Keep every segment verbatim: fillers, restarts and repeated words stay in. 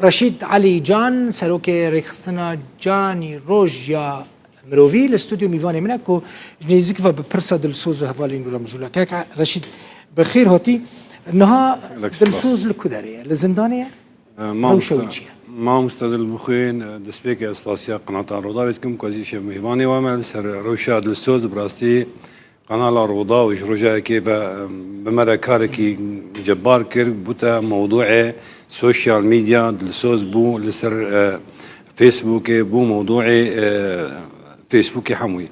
Reşîd Elî Can, serokê Rêxistina Canî Roj ya Mirovî, li stûdyo mîvanê min e ku ji nêzîk ve bi pirsa Dilsoz û hevalên wî re mijûl e. Kek Reşîd, bi xêr hatî. Niha Dilsoz li ku derê ye? Li zindanê ye? E, Rewşa wî çi ye? Mamoste Dilbixwîn, e, destpêkê ez spasiya qenata Rûdawê dikim ku ez îşev mêvanê we me li ser rewşa Dilsoz. Bi rastî qenala Rûdaw ji roja yekê ve, e, bi me re karekî cebbar kir, bûte mewdûê sosyal medya. Dilsoz bû li ser, e, Facebookê, bû mewdûê, e, Facebookê hemûyî.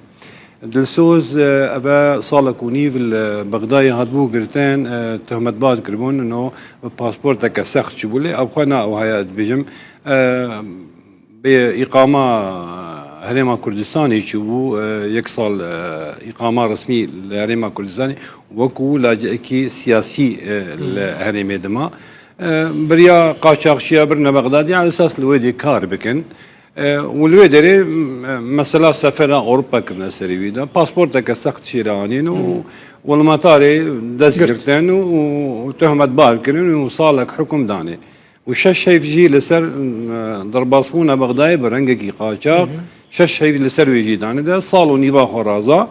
Dilsoz, e, ev e salek û nîv li Bexdayê hatibû girtin, e, tohmetbar kiribûn, no bi pasporteke sext çûbû, lê ev xwe na ew heye ez dibêjim. E, bi îqama Herêma Kurdistanê çûbû, e, yek sal, e, îqama resmî li Herêma Kurdistanê wekû laciyekî siyasî, e, li herêmê dima. E, beriya qaçaxçiya birine Bexdadê, esas li wê dê kar bikin. E, û li wê derê, e, mesela sefera Ewropa kirine serê wî de. Pasporteke sext şêre anîn û, û li metarê dest girtin û, û, û tohmetbar kirin û salek hukm danê. Û şeş heyv jî li ser, e, derbasbûna Bexdayê bi rengekî qaçax, şeş heyv li ser wê jî danê de sal û nîva xwe raza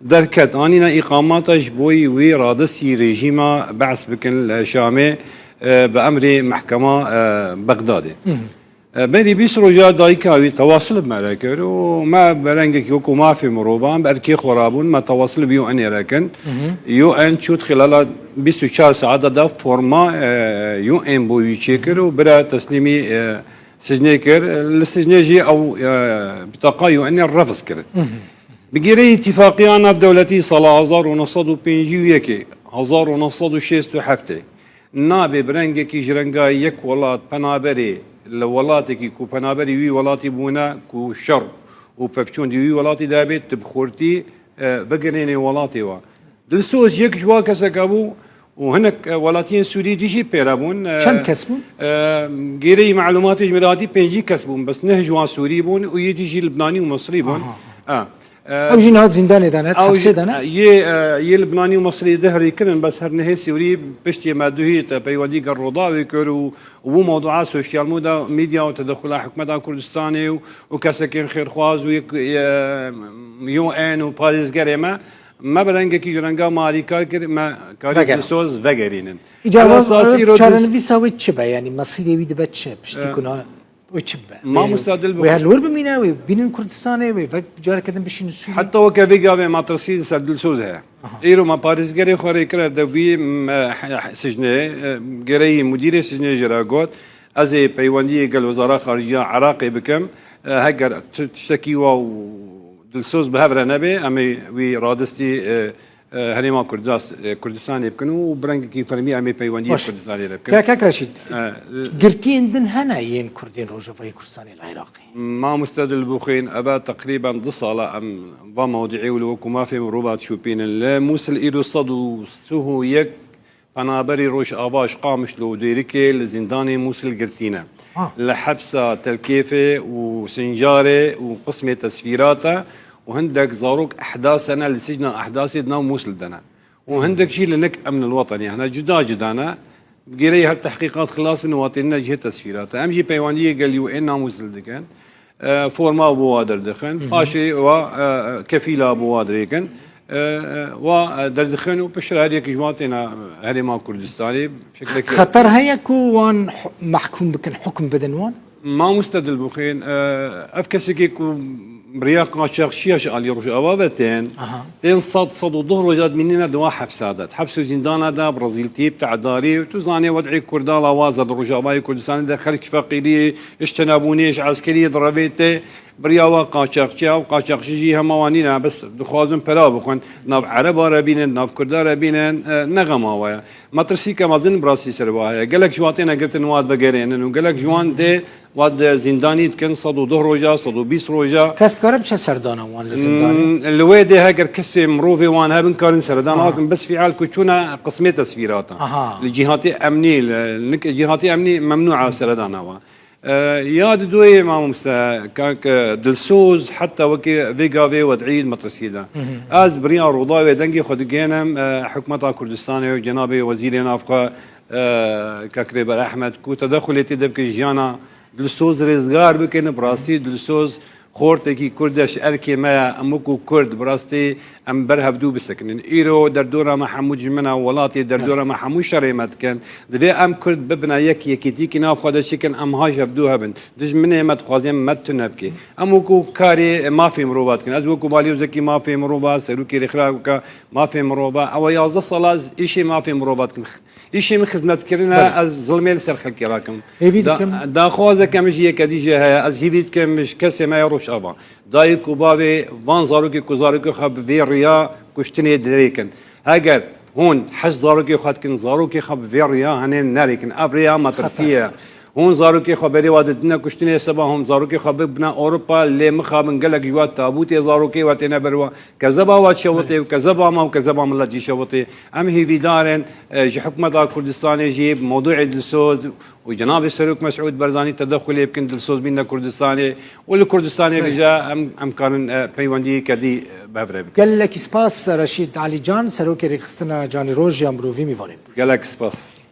derket, anîne îqamata ji bo wî radestî rejîma Be's bikin li Şamê, e, bi emrê mehkema, e, Bexdadê. E, berî bîst roja dayika wî tewasil bi me re kir û me bi rengekî wekû mafê mirovan bi erkê xwe rabûn, me tewasil bi U N'ê re kin. U N çût xilala bîst û çar saeta de forma, e, U N bo wî çêkir û bira teslîmî, e, sicnê kir. Li sicnê jî ew, e, bitaqa U N'ê refz kirin. Bi girêyî îtîfaqiya navdewletî sala hezar û neh sed û pêncî û yekê, hezar û neh sed û şêst û heftê, nabê bi rengekî ji renga yek welat penaberê li welatekî ku penaberî wî welatî bûne ku şer û pevçûndî wî welatî de bê, tu bi xurtî, e, vegerînê welatê we. Dilsoz yek ji wan keseke bû û hinek, e, welatiyên Sûrî dî jî pê re bûn. E, Çend kes bûn? E, gêreyî melûmatê ji min re hatî pêncî kes bûn, bes neh ji wan Sûrî bûn û yê dî jî Libnanî û Misrî bûn. Aha. E, Ew jî niha zîndanê de ne, ew hepsê jî, de ne? E, yê, e, yê Libnanî û Misrî dihirî kirin, bes her nehê Sûrî piştî me duhî te peywendî gel Rûdawê kir û, û bû mewdûa sosyal medya, medya û tedexula hikûmeta Kurdistanê û, û kesekên xêrxwaz û yek, e, U N û parêzgerê me, me bi rengekî ji renga me alîkar kir, me karî Vegerin. Dilsoz vegerînin. Îca Ala wan, esasî e, îro çarenivîsa wê çi be? Yanî mesîrê wî dibe çi? Piştî E, ku na wê çi bibe? Wê, Mamoste Dilbixwîn. Wê her li wir bimîne, wê bînin Kurdistanê, wê vek careke din bişînin Sûriyê? Heta weke vê gavê metirsî li ser Dilsoz heye. Aha. Îro me parêzgerê xwe rê kire de vî, m, e, he, he, sicnê, e, gereyî mudîrê sicnê jê re got, ez ê peywendiyê gel Wezara Xarijiya Iraqê bikim. E, heger ti-, tiştekî wa û Dilsoz bi hev re nebe, em ê wî radestî, e, e, Herêma Kurdas-, e, Kurdistanê bikin û bi rengekî fermî em ê peywendiyê Baş. Kurdistanê re bikin. Kek, Kek Reşîd, E, girtiyên din hene yên Kurdên Rojavayê Kurdistanê li Iraqê? Mamoste Dilbixwîn, eve teqrîben du sal e em va mewduî û li wekû mafê mirova dişopînin. Li Mûsil îro sed û sih û yek penaberî Rojava ji Qamişlo û Dêrikê li zîndanê Mûsil girtî ne. Ha. Li hepsa Telkêfê û Sincarê û qismê tesvîrata û hindek zarok Ehdasê ne li sicna Ehdasê di nav Mûsil de ne. Û hindek jî li nik Emn el Wetenî hene, cuda cuda ne. Bi girêyî her tehqîqat xilas bin û hatînine cihê tesvîrata. Em jî peywendiyê gel U N a Mûsil dikin. E, forma bo wa derdixin. Hı hı. Paşê wa, e, kefîla bo wa dirêkin. E, e, wa, e, derdixin û piştre her yek ji wan têne Herêma Kurdistanê. Şekleke Xeter heye ku wan hu-, mehkûm bikin, hukm bidin wan? Mamoste Dilbixwîn, e, ev kesekê ku bi riya qaçaxçiya ji alî Rojava ve tên, Aha. tên sed, sed û deh roja dimînîne di wa hepsa de. Heps û zîndana de, bi rezîltî, bi tedarî, tu zanê wed'ê Kurda lawaz e di Rojavayê Kurdistanê de, xelk ji feqîriyê, ji tenebûnê, ji eskeriyê direvê te, bi riya wa qaçaxçiya û qaçaxçî jî hema wan nîne, bes dixwazin pera bixwin, nav Ereba re bînin, nav Kurda re bînin, e, ne xema wa ye. Metirsîke mezin bi rastî ser wa heye. Gelek ji wan têne girtin, wan vegerênin û gelek ji wan dê wan di zîndanî dikin, sed û deh roja, sed û bîst roja. Kes dikare biçe serdana wan li zindanê? Hmm, li wê dê heger kesê mirovê wan hebin, karin serdana Aha. hakin, bes fial ku çûne qismê tesvîratan. Aha. Li cîhatê emnî, li, li cîhatê emnî memnû a seredana wan. E, ya didoyê mamoste, kak, e, Dilsoz, heta wekî vê gavê wed'î metirsî de. Hı hı. Ez bi riya Rûdawê dengê xwe digihênim, e, hikûmeta Kurdistanê û cenabê wezîrê navxwe, Ee, Kak Rêber Ehmed, ku tedexulê tê de bikin, jiyana dilsoz rêzgar bikin, bi rastî dilsoz xortekî Kurd e, ji erkê me ye, em wekû Kurd, bi rastî em ber hevdû bisekinin. Îro derdora me hemû dijmina welatê, derdora me hemû şerê me dikin. Divê em Kurd bibine yek, yekîtîkî nav xwe de çêkin, em ha ji hevdû hebin. Dijminê me dixwaze me tune bike. Em wekû karê mafê mirova dikin. Ez wekû balîozekî mafê mirova, serokê rêxistina mafê mirova, ew e yazdeh sala ez îşê mafê mirova dikim. Îşê min xizmetkirin e, Belê. ez zilmê li ser xelkê rakim. Hêvî Da-, dikim. Daxwazeke min ji yeke dî jê heye, ez hêvî dikim ji kesê me ya Rojava. Dayik û bavê van zarokê ku zarokê xwe bi vê riya kuştinê dirêkin. Heger hûn hez zarokê xwe dikin, zarokê xwe bi vê riya henê nerêkin. Ev riya metirsî ye. Hûn zarokê xwe berê wa didine kuştinê, seba hûn zarokê xwe bibine Ewropa, lê mixabin gelek ji wa tabûtê zarokê we têne ber wa. Kezeba wa şewitê û kezeba me û kezeba milet jî şewitê. Em hêvîdar in, e, ji hikûmeta Kurdistanê jî mewdûê dilsoz û cenabê Serok Mesûd Barzanî tedexulê bikin, dilsoz bîne Kurdistanê û li Kurdistanê Belê. bije em, em karin, e, peywendiyeke dî, e, bi hev re bikin. Gelekî spas, Reşîd Alîcan, Serokê Rêxistina Canî Roj ya Mirovî, mîvanê. Gelek spas.